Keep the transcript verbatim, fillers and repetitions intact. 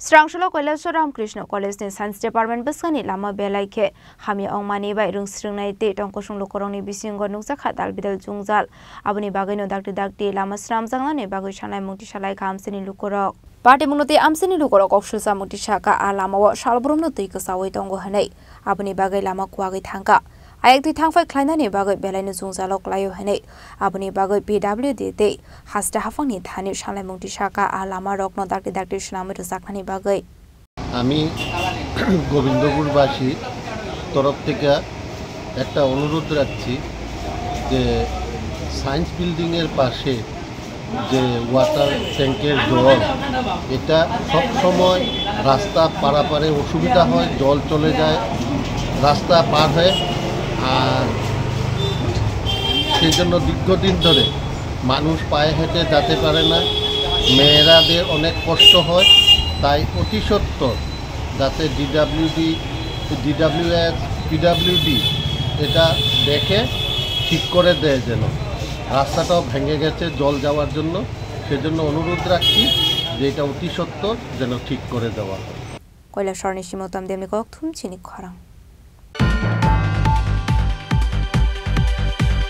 Srangsulo Koilashwar Ramkrishna College ni Science Department bwskangni lama belai khe hamya wngmani bai rwngsrwngnai tei tongkosong lukurokni bisingo nukjakha dalbidal jwngjal. Aboni bagwino dakti dakti lama swnamjaknani bagwi sanai mung tisa lai kha amchaini lukurok. Patimungno tei amchaini lukurok kok swlsa mung tisa kha a lamao salbrumno twi kwchaui tongo hwnwi. Aboni bagwi lama kuwagwi thangkha. Ayakti thangphai khlainani bagwi belaino jwngjalo klaio hwnwi. Aboni bagwi P W D tei haste haphangni thani sanai mung tisa kha a lamarokno dakti dakti swnamwi rwjaknani bagwi. আমি গোবিন্দপুরবাসী তরফ থেকে একটা অনুরোধ রাখছি যে সায়েন্স বিল্ডিংয়ের পাশে যে ওয়াটার ট্যাঙ্কের জল, এটা সব সময় রাস্তা পারাপারে অসুবিধা হয়, জল চলে যায়, রাস্তা পার হয়ে। আর সেই জন্য দীর্ঘদিন ধরে মানুষ পায়ে হেঁটে যেতে পারে না, মেয়েরাদের অনেক কষ্ট হয়। তাই অতি সত্বর যাতে ডিডাব্লিউডি, ডিডাব্লিউএস, পিডাব্লিউডি এটা দেখে ঠিক করে দেয় যেন। রাস্তাটাও ভেঙে গেছে জল যাওয়ার জন্য, সেজন্য অনুরোধ রাখছি যে এটা অতি সত্বর যেন ঠিক করে দেওয়া হয়। Koilashwarni Simotam Demni kok thum chini khorang.